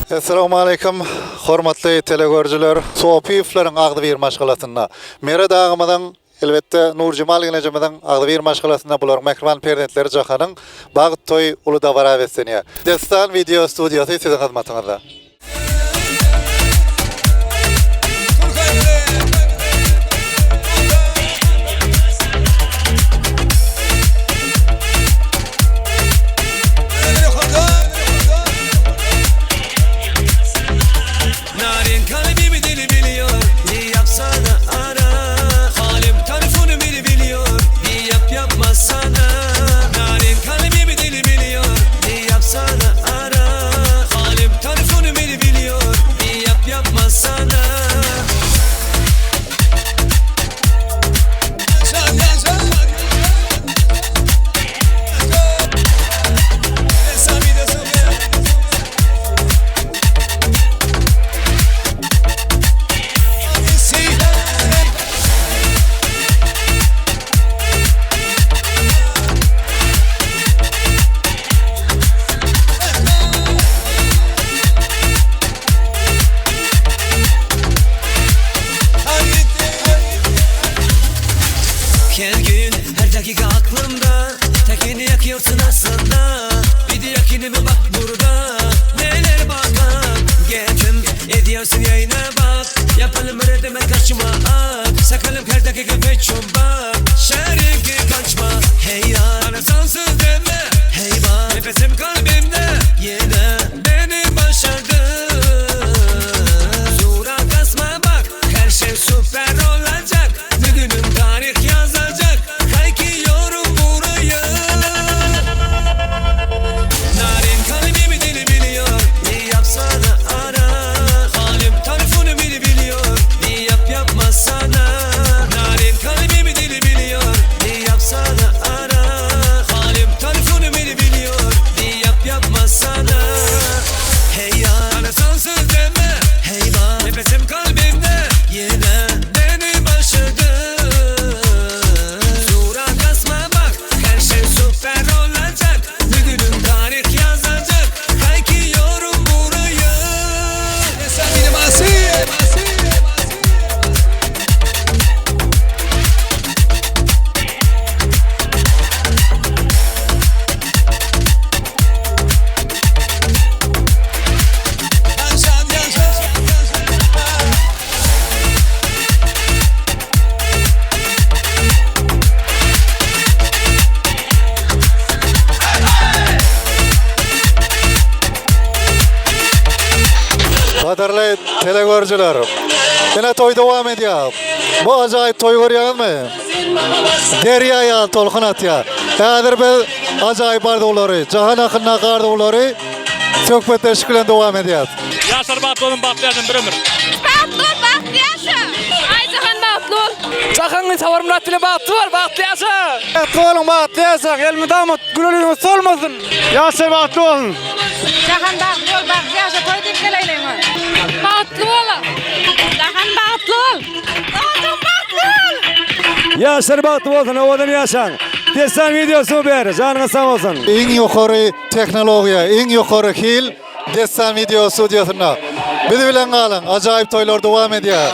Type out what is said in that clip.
Essalawmaleýkim hormatly telegörüjiler! Sopyýewleriň agzybir maşgalasynda Meret agamyzyň, elbetde Nurjemal gelnejemiziň agzybir maşgalasynda bularyň mähriban perzentleri Jahanyň bagt toýy uly dabara beslenýär. Dessan wideo studiýasy siziň hyzmatyňyzda. Gadyrly telegörüjiler, ine toý dowam edýär. Bu ajaýyp toýy görýäňizmi? Derýa ýaly tolkun atýar. Häzir biz ajaýyp arzuwlary, jahan hakyndaky arzuwlary söhbetdeşlik bilen dowam edýäris. Ýaşlar bagtly boluň bagtly ýaşaň bir ömür. Bagtly bol bagtly ýaşa. Aýjahan bagtly bol. Jahangyz Saparmyrat bilen bagtly bol bagtly ýaşa. Bagtly boluň bagtly ýaşaň elmydama güler ýüzüňiz solmasyn. Ýaşlar bagtly bolsun. Jahan bagtly bol bagtly ýaşa toý diýip geleýliň. Bagtly bol. Jahan bagtly bol. Jahan bagtly bol. Ýaşlar bagtly bolsun owadan ýaşaň. Dessan wideo super janyňyz sag bolsun. Iň ýokary tehnologiýa, iň ýokary hil Dessan wideo studiýasynda. Biz bilen galyň, ajaýyp toýlar dowam edýär.